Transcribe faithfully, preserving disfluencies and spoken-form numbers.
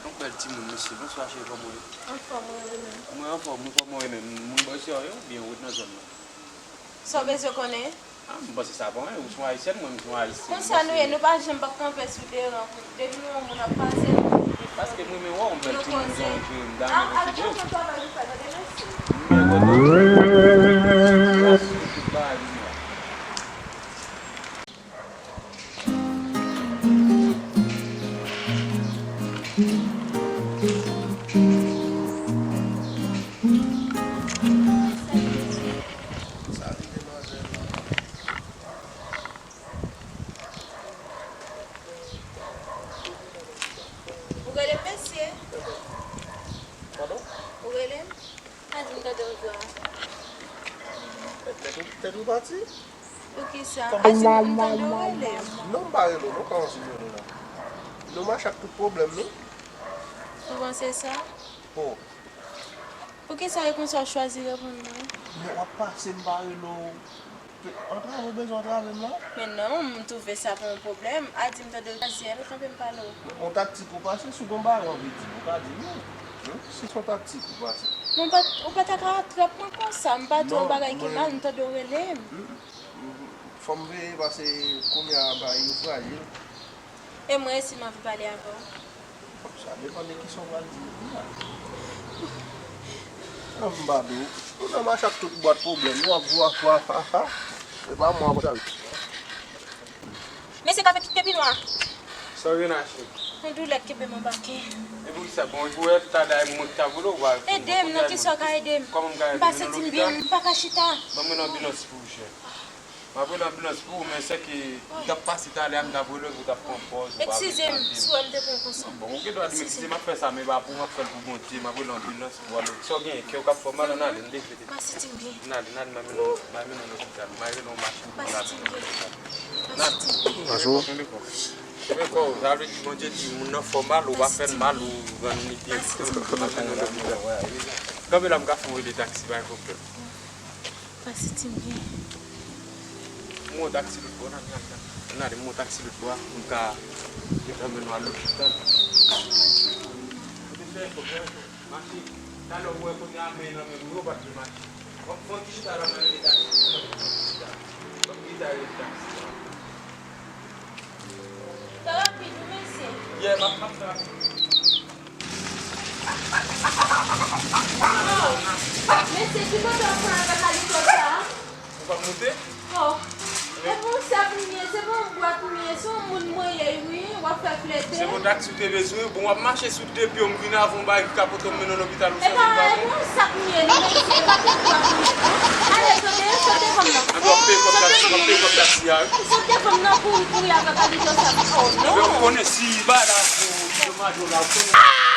Yon bèl timoun, mesye. Bonswa, cheri, kòman w ye? Anfòm, wi, ou menm? Mwen anfòm, wi, kòman w ye menm? Moun bò isit yo byen, ou ret nan zòn nan? Sa w bezwen konnen? Ah, m panse sa pa anyen. Ou se yon Ayisyèn, mwen, m se yon Ayisyen. Konsa nou ye, nou pa janm p ap kanpe sou de ran. Depi nou wè yon moun ap pase, nou koze. Paske m renmen wè w, yon bèl timoun jan w jwe, m damou, mesye. Ah, ak jan travay ou fè, tande, mesye. M byen kontan. Tout bagay li la. Ou rele m, mesye? Padon? Ou rele m? Pa di m tande w dwa. Tèt ou, tèt ou pati? Poukisa? Kòman? A di m, m tande w rele m. Non, m pa rele w, non, kòman si m rele la? Nou mache ak tout pwoblèm nou. Ou panse sa? Oh. Poukisa e konsa w chwazi reponn mwen? Men w ap pase, m pa rele w. Antrave, w bezwen antrave m la? Men non, m twouve sa pa yon pwoblèm. A di m tande w chwazi, alò kanpe m pale w. Yon taktik ou pase, si w gon bagay w anvi di m, ou ka di m. Hmm? Si se yon taktik ou pase. Men w pa t, ou pa ta ka trap mwen konsa, m pa di yon bagay ki mal, m tande w rele m. Fò m veye, paske kounye a bagay yo frajil. E mwen, e si m anvi pale avè w? Sa depann de kisa w pral di m kounye a. An m ba di w, nou nan mache ak tout bwat pwoblèm, nou ap vwa fwa fa fa. E pa mwen w ap chal. Mesye, kafe kit ke pi nwa. Sa w gen la, cheri? Yon doulè k kenbe m anba ke. E poukisa? Bon, e pou wè talè a e mwen ki ta vole w, w a. Ede m, nan kisa w ka ede m? Kòman m ka ede w? M pa santi m byen, m pa ka chita. Ban mwen yon anbilans pou ou, cheri. M ap rele anbilans pou ou, men sèke m t ap pase talè a, m t ap rele w, ou t ap pran pòz, ou pa vle tande m. Eskize m, si w wè m te pran konsa. Bon, ou gen dwa di m, eskize, m ap fè sa, men pa pou ou, m ap fè l pou Bondye, m ap rele anbilans pou w. Alò, sa w genyen, kè w k ap fè w mal, ann ale, n leve. M pa santi m byen. N ale, n ale, m a mennen w, m a mennen w lopital, m a rele yon machin pou w al lopital. N ale. Kenbe kò w, kenbe kò w. Kenbe kò w, sa vle di Bondye di moun nan fè w mal, ou pa fè l mal, ou rann li byen. M a mennen w lopital. Kanpe la, m ka fè w rele taksi, pa gen pwoblèm. Pa santi m byen. M wè w taksi lòt bò, n ale, n ale, n ale. N ale, m wè w taksi lòt bò a, pou m ka gentan mennen w al lopital. Ou te fè efò, fè efò. Mache. Talè w wè kounye a men nan men m yo pa t vle mache. W ap fè yon ti chita la, m al rele taksi. W ap gentan rele taksi. Fè rapid wi, mesye. Yeah, m ap, m ap fè rapid. Oh, mesye, ki kote w pran avèk alkòl sa a? Ou p ap moute? Oh, e pou sa pou m ye, se pou yon bwat pou m ye, se yon moun mwen ye wi, w ap fè flète. Se pou taksi w te bezwen, bon, w ap mache sou de pye w, m vin avè w, m bay kapote w, m mennen w lopital, ou santi w pa bon? E pa yon sak m ye non, mesye, e pa tout bwat m ye non. Ale, sote, sote devan m nan. Anben, w ap peye kòb taksi, w ap peye kòb taksi a wi. Sot devan m nan, kouri, kouri avèk alkòl sa. Oh non. Anben, ou konnen si bagay la pou domaj ou la, ou konnen.